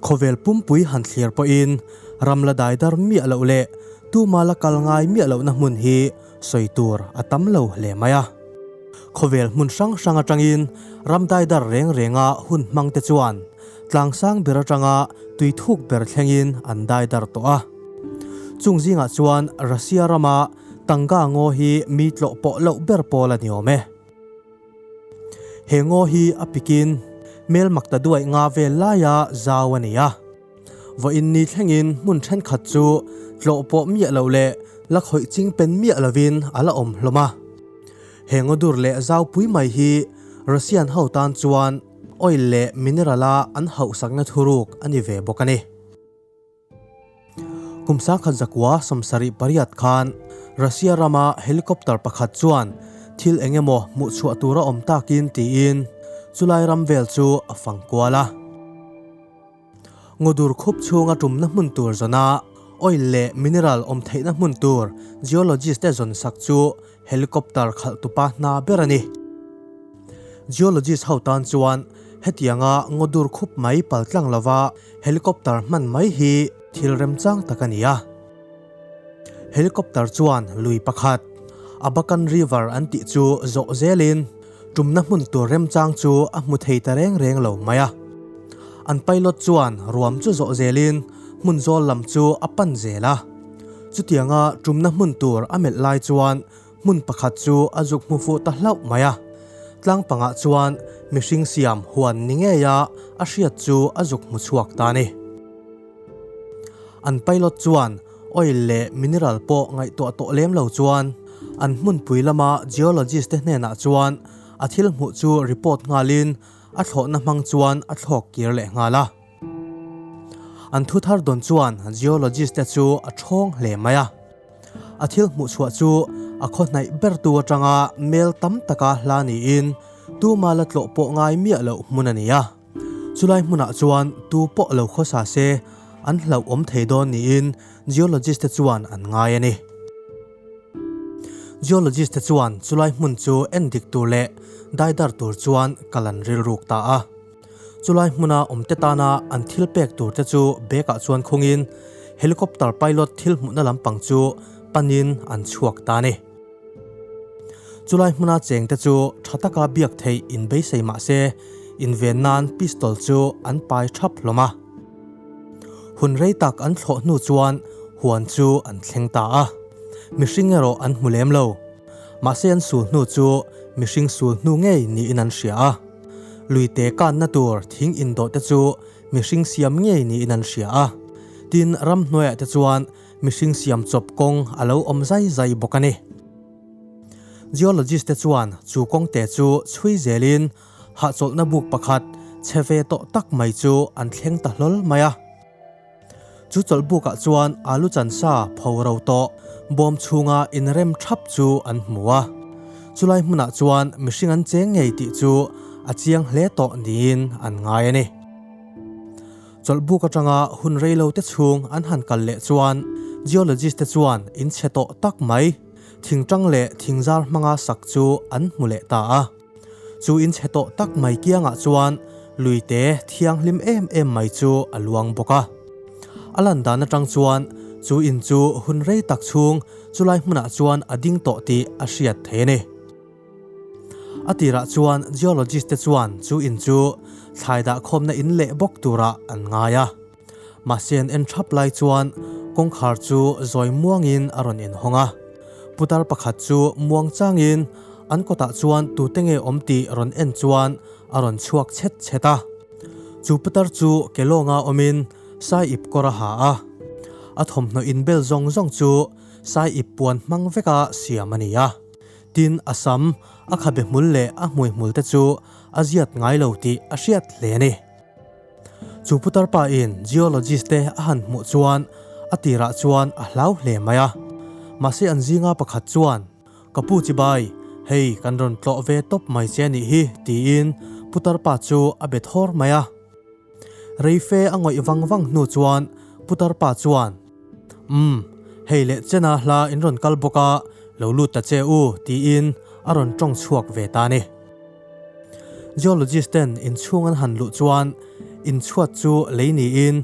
Khawvel pumpui han thlir pawhin ram la dai dar miah loh leh tuma la kal ngai miah lohna hmun hi sawi tur a tam lo hle mai a. Khawvel hmun hrang hrang atangin ram dai dar reng renga hun hmang te chuan tlang sang ber atanga tui thuk ber thlengin an dai dar tawh a. Chung zingah chuan Russia rama Tanga ngaw hi mi tlawh pawh loh ber pawl a ni awm e. He ngaw hi a pikin mel makta duaih nga vel laia zau a ni a. Vawiin ni thlengin hmun thenkhat chu tlawh pawh miah lo leh la khawih ching pen miah lovin a la awm hlawm a. He ngaw dur leh zau pui mai hi Russian ho tan chuan oil leh mineral a an hauhsakna thuruk a ni ve bawk a ni. Kum sangkhat zakua 78 khan Russia rama helicopter pakhat chuan thil eng emaw hmuh chhuah tur a awm takin tiin chulai ram vel chu a fang kual a. Ngawdur khup chhunga tumna hmun tur zawna oil leh mineral awm theihna hmun tur geologist te zawn sak chu helicopter khalh tupa hna ber a ni. Geologist ho tan chuan hetianga ngawdur khup mai paltlang lova Helicopter hman mai hi thil remchang tak a ni a. Helicopter chuan lui pakhat, Abakan River an tih chu zawh zelin tumna hmun tur remchang chu a hmu thei ta reng reng lo mai a. An pilot chuan ruam chu zawh zelin hmun zawl lam chu a pan zel a. Chutianga tumna hmun tur a melh lai chuan Hmun pakhat chu a zuk hmu fuh ta hlauh mai a, tlang pangah chuan mihring siam huan ni ngeia a hriat chu a zuk hmu chhuak ta a ni. An pilot chuan oil leh mineral pawh ngaihtuah tawh lem lo chuan an hmunpui lama geologist te hnenah chuan a thil hmuh chu report nghalin a thlawhna hmang chuan a thlawk kir leh nghal a. An thu thar dawn chuan geologist te chu a thawng hle mai a. A thil hmuh chhuah chu a khaw hnaih bertu atanga mel tam taka hla niin tuma la tlawh pawh ngai miah loh hmun a ni a. Chulai hmunah chuan tu pawh lo khawsa se an hlauh awm thei dawn niin geologist te chuan an ngai a ni. Geologist te chuan chulai hmun chu en dik tur leh daidar tur chuan kal an rilruk ta a. Chulai hmuna awmte tana an thil pek tur te chu bag ah chuan khungin helicopter pilot thil hmuhna lampang chu panin an chhuak ta a ni. Chulai hmuna cheng te chu tha taka biak theih in beisei mah se inven nan pistol chu an pai thap hlawm a. Hun rei tak an thlawh hnu chuan huan chu an thleng ta a. Mihring erawh an hmu lem lo. Mahse an sul hnu chu mihring sul hnu ngei niin an hria a. Luite kanna tur thing indawh te chu mihring siam ngei niin an hria a. Tin, ramhnuaiah te chuan mihring siam chawp kawng a lo awm zai zai bawk a ni. Geologist te chuan chu kawngte chu chhui zelin hahchawlhna buk pakhat chhe ve tawh tak mai chu an thleng ta hlawl mai a. Chu chawlhbukah chuan alu chansa pho ro tawh bawm chhunga inrem thap chu an hmu a. Chulai hmunah chuan mihring an cheng ngei tih chu a chiang hle tawh niin an ngai a ni. Chawlhbuk atanga hun reilo te chhung an han kal leh chuan geologist te chuan in chhe tawh tak mai thingtang leh thingzar hmanga sak chu an hmu leh ta a. Chu in chhe tawh tak mai kiangah chuan luite thianghlim em em mai chu a luang bawk a. A lan dan atang chuan chu in chu hun rei tak chhung chulai hmunah chuan a ding tawh tih a hriat thei a ni. A tirah chuan geologist te chuan chu in chu thlai dah khawmna in leh bawk turah an ngai a. Mahse an en thap lai chuan kawngkhar chu zawi muangin a rawn inhawng a. Putar pakhat chu muang changin an kawtah chuan tute nge awm tih rawn en chuan a rawn chhuak chhet chhet a. Chu putar chu ke lawnga awmin sai ip kawr a ha a. A thawmhnaw inbel zawng zawng chu sai ip puan hmang veka siam a ni a. Tin, a sam, a khabe hmul leh a hmui hmul te chu a ziat ngai lo tih a hriat hle a ni. Chu putar pa in geologist te a han hmuh chuan a tirah chuan a hlau hle mai a. Mahse an zinga pakhat chuan, Ka pu chibai, hei kan rawn tlawh ve tawp mai che anih hi tiin putar pa chu a be thawr mai a. Reife a ngawih vang vang hnu chuan putar pa chuan, Umm, hei leh chena hla in rawn kal bawk a, lo lut ta che u tiin a rawn tawng chhuak ve ta a ni. Geologist ten inchhung an han luh chuan Inchhuat chu lei niin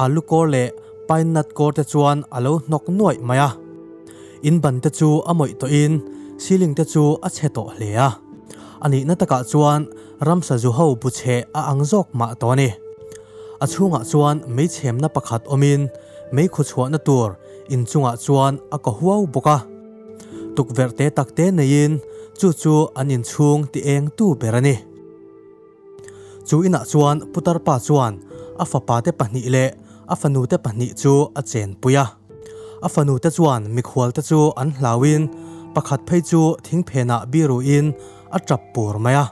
alu kawr leh pine nut kawr te chuan a lo hnawk nuaih mai a. In ban te chu a mawih tawhin ceiling te chu a chhe tawh hle a. A nihna takah chuan ramsa zu ho bu chhe a ang zawk mah tawh a ni. A chhungah chuan meichhemna pakhat awmin meikhu chhuahna tur inchungah chuan a kaw huau bawk a. Tukverh te tak te neiin chu chu an inchhung ti eng tu ber a ni. Chu inah chuan putar pa chuan a fapa te pahnih leh a fanu te pahnih chu a chenpui a. A fanu te chuan mikhual te chu an hlauin pakhat phei chu thingphenah biruin a tap pur mai a.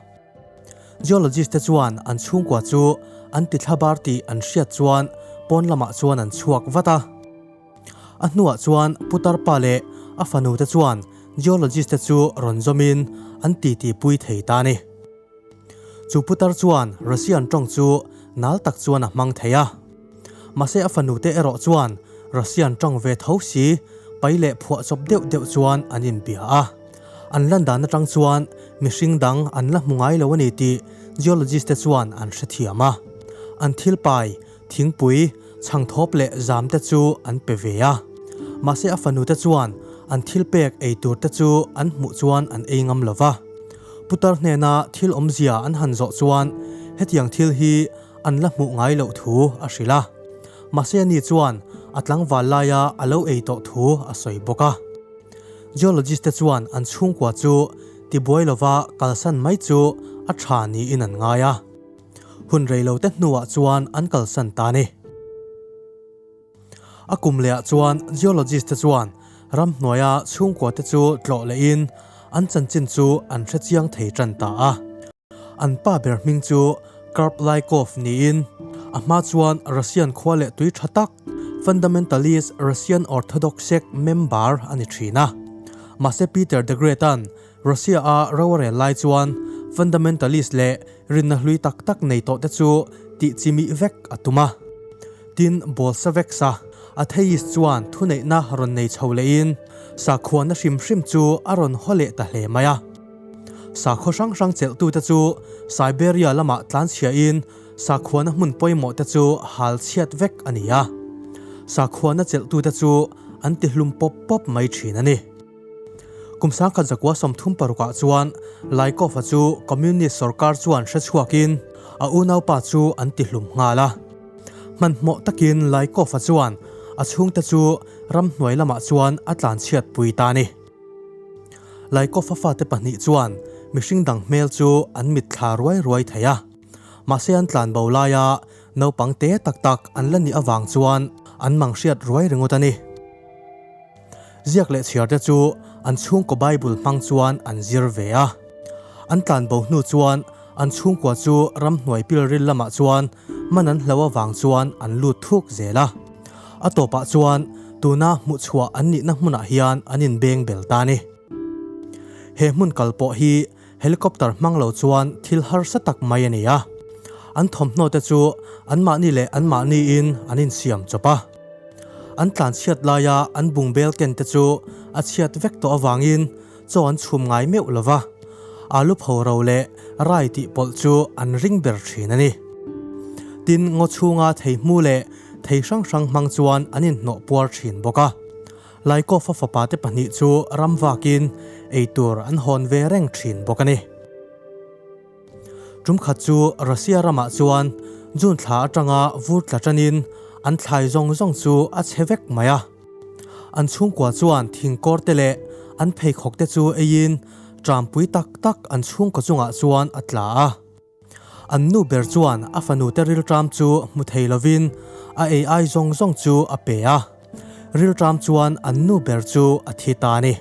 Geologist te chuan an chhungkua chu an ti thlabar tih an hriat chuan pawn lamah chuan an chhuak vat a. A hnuah chuan putar pa leh a fanu te chuan geologist te chu rawn zawmin an titi pui thei ta a ni. Chu putar chuan Russian tawng chu nal tak chuan a hmang thei a. Mahse a fanu te erawh chuan Russian tawng ve tho si pai leh phuah chawp deuh deuh chuan an inbia a. An lan dan atang chuan mihring dang an la hmu ngai lo a ni tih geologist te chuan an hrethiam a. An thil pai, thingpui, chhangthawp leh zam te chu an pe ve a. Mahse a fanu te chuan an thil pek ei tur te chu an hmuh chuan an ei ngam lo va. Putar hnena thil awmzia an han zawh chuan hetiang thil hi an la hmuh ngai loh thu a hrilh a. Mahse ani chuan a tlangval laia a lo ei tawh thu a sawi bawk a. Geologist te chuan an chhungkua chu tibuai lova kalsan mai chu a tha niin an ngai a. Hun rei lo te hnuah chuan an kalsan ta a ni. A kum lehah chuan geologist te chuan ramhnuaia chhungkua te chu tlawh lehin an chanchin chu an hrechiang thei tan ta a. An pa ber hming chu Karp Lykov niin a hma chuan Russian khua leh tui tha tak Fundamentalist Russian Orthodox sect member a ni thin a. Mahse Peter the Great-a'n Russia-a ro a rel lai chuan Fundamentalist leh rinna hlui tak tak nei tawh te chu tih chimih vek a tum a. Tin, Bolsheviks-a atheist chuan thuneihna rawn nei chho lehin sakhuana hrim hrim chu a rawn haw leh ta hle mai a. Sakhaw hrang hrang chelhtute chu Siberia lamah tlanchhiahin sakhuana hmun pawimawh te chu hal chhiat vek a ni a. Sakhuana chelhtute chu an tihlum pawp pawp mai thin a ni. Kum sangkhat zakua 36 ah chuan Lykov-a chu Communist sorkar chuan hre chhuakin a unaupa chu an tihlum nghal a. Hmanhmawh takin Lykov-a chuan a chhungte chu ramhnuai lamah chuan a tlanchhiat pui ta a ni. Lykov-a fate pahnih chuan mihring dang hmel chu an mitthla ruai ruai thei a. Mahse an tlanbo laia naupang te tak tak an la nih avang chuan an mang hriat ruai ringawt a ni. Ziak leh chhiar te chu an chhungkaw Bible hmang chuan an zir ve a. An tlanbo hnu chuan an chhungkua chu ramhnuai pilril lamah chuan man an hlo avang chuan an lut thuk zel a. A tawpah chuan tuna hmuhchhuah an nihna hmunah hian an inbeng bel ta a ni. He hmun kal pawh hi helicopter hmang lo chuan thil harsa tak mai a ni a. An thawmhnaw te chu anmahni leh anmahniin an insiam chawp a. An tlanchhiat laia an bungbel ken te chu a chhiat vek tawh avangin chaw an chhum ngai meuh lo va, alu pho ro leh rai tih pawlh chu an ring ber thin a ni. Tin, ngaw chhunga thei hmu leh thei hrang hrang hmang chuan an inhnawh puar thin bawk a. Laikawfa fapa te pahnih chu ram vakin eitur an hawn ve reng thin bawk a ni. Tum khat chu Russia ramah chuan June thla atanga vur tla tanin an thlai zawng zawng chu a chhe vek mai a. An chhungkua chuan thingkawr te leh an pheikhawk te chu eiin ṭampui tak tak an chhungkaw chungah chuan a tla a. An nu ber chuan a fanu te rilṭam chu hmu thei lovin a ei ai zawng zawng chu a pe a. Rilṭam chuan an nu ber chu a thi ta a ni.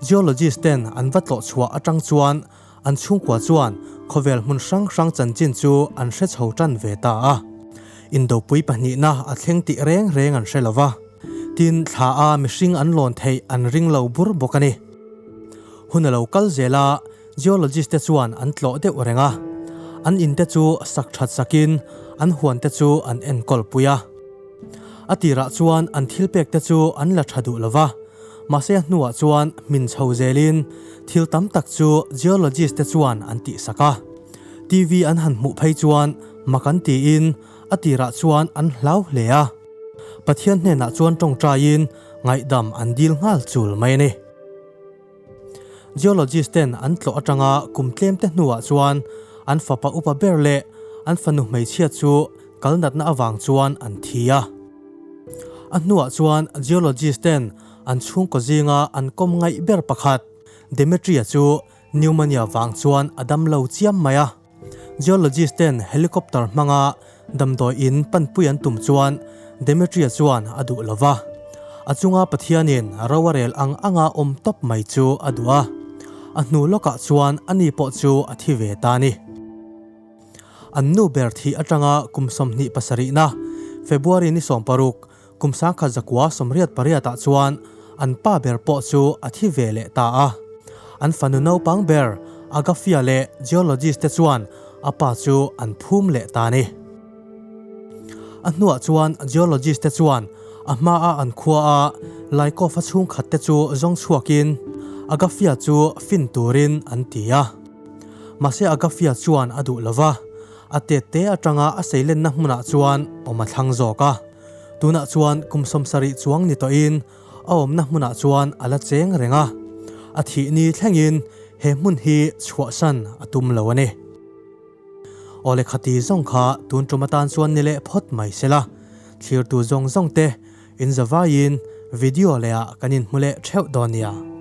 Geologist ten an va tlawh chhuah atang chuan an chhungkua chuan khawvel hmun hrang hrang chanchin chu an hre chho tan ve ta a. Indopui pahnihna a thleng tih reng reng an hre lo va. Tin, thla a mihring an lawn theih an ring lo bur bawk a ni. Hun a lo kal zel a, geologist te chuan an tlawh deuh reng a. An in te chu sak that sakin an huan te chu an enkawl pui a. A tirah chuan an thil pek te chu an la tha duh lo va, mahse a hnuah chuan hmin chho zelin thil tam tak chu geologist te chuan an tihsak a. TV an han hmuh phei chuan Mak an tiin a tirah chuan an hlau hle a. Pathian hnenah chuan tawngtaiin ngaihdam an dil nghal chul mai a ni. Geologist ten an tlawh atanga kum tlem te hnuah chuan an fapa upa ber leh an fanu hmeichhia chu kal natna avang chuan an thi a. A hnuah chuan geologist ten an chhungkaw zinga an kawm ngaih ber pakhat Demetria chu pneumonia vang chuan a dam lo chiam mai a. Geologist ten helicopter hmanga damdawi in panpui an tum chuan Demetria chuan a duh lo va. A chunga Pathianin ro a rel ang anga awm tawp mai chu a duh a. A hnu lawkah chuan ani pawh chu a thi ve ta a ni. An nu ber thih atanga kum 27na February ni 16, Kum 1988 ah chuan an pa ber pawh chu a thi ve leh ta a. An fanu naupang ber Agafia leh geologist te chuan a pa chu an phum leh ta a ni. A hnuah chuan geologist te chuan a hmaa an khua a Laikawfa chhungkhat te chu zawng chhuakin Agafia chu fin turin an ti a. Mahse Agafia chuan a duh lova, a tet te atanga a seilenna hmunah chuan awm a thlang zawk a. Tunah chuan kum 70 chuang ni tawhin a awmna hmunah chuan a la cheng reng a, a thih ni thlengin he hmun hi chhuahsan a tum lo a ni. Aw lehkhati zawng kha tun tum atan chuan ni leh phawt mai se la, thlirtu zawng zawng te inzavaiin video lehah kan inhmu leh theuh dawn nia.